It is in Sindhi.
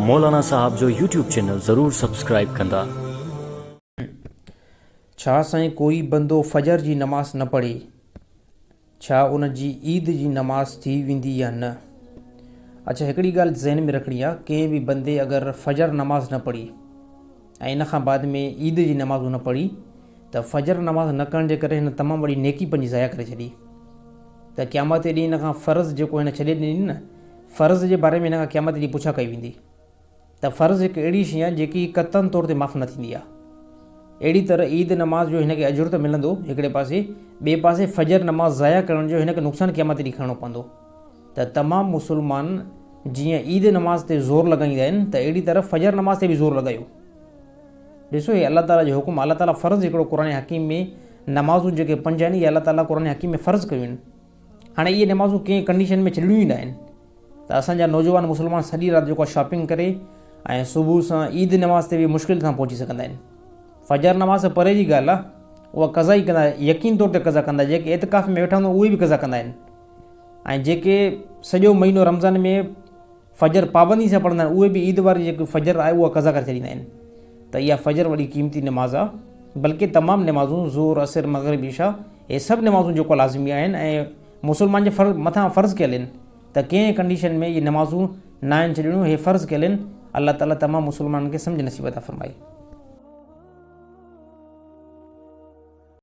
مولانا صاحب جو يوٽيوب چينل ضرور سبسڪرائيب ڪندا. ڇا سائين ڪوئي بندو فجر جي نماز نه پڙهي ڇا ان جي عيد جي نماز ٿي ويندي يا نه؟ اڇا هڪڙي ڳالهه ذهن ۾ رکڻي آ ڪنهن به بندي اگر فجر نماز نه پڙهي ۽ ان کان بعد ۾ عيد جي نماز نه پڙهي ته فجر نماز نه ڪرڻ جي ڪري هن تمام وڏي نيڪي پنهنجي ضايع ڪري ڇڏي ته قيامت جي ڏينهن هن کان فرض جيڪو هن ڇڏي ڏني نه فرض جي باري ۾ هن کان قيامت جي ڏينهن پڇا ڪئي ويندي ته فرض هڪ اهڙي شيء آهي جيڪي قطعاً طور تي معاف نه ٿيندي آهي. اهڙي طرح عيد نماز جو هن کي اجر ته ملندو هڪڙي پاسي، ٻئي پاسي فجر نماز ضايع ڪرڻ جو هن کي نقصان قيامت ڏينهن کڻڻو پوندو ته تمام مسلمان جيئن عيد نماز تي زور لڳائيندا آهن ته اهڙي طرح فجر نماز تي به زور لڳايو. ڏسو هي الله تعاليٰ جو حڪم آهي، الله تعاليٰ فرض هڪڙو قرآن حڪيم ۾ نمازون جيڪي پنج آهن اهي الله تعاليٰ قرآن حڪيم ۾ فرض ڪيون آهن. هاڻي اهي نمازون ڪنهن ڪنڊيشن ۾ ڇڏڻيون ئي نه آهن ته اسان جا نوجوان مسلمان سڄي رات جيڪو شاپنگ ڪري ۽ صبح سان عيد نماز تي به مشڪل سان پهچي سگهندا آهن. فجر نماز ته پري جي ڳالهه آهي اها قضا ئي ڪندا يقين طور تي قضا ڪندا جيڪي اعتڪاف ۾ ويٺا هوندا اهي به قضا ڪندا آهن ۽ جيڪي سڄو مهينو رمضان ۾ فجر پابندي سان پڙهندا آهن اهي به عيد واري جيڪي فجر آهي اها قضا ڪري ڇڏيندا آهن ته اها فجر وڏي قيمتي نماز آهي بلڪه تمام نمازون ظهر عصر مغرب عشاء اهي سڀ نمازون جيڪو لازمي آهن ۽ مسلمان جي فرض مٿان فرض ڪيل آهن ته ڪنهن ڪنڊيشن ۾ اهي نمازون ناهن ڇڏڻيون اهي فرض ڪيل آهن الله تعالي تمام مسلمانن کي سمجهه نصيب عطا فرمائي.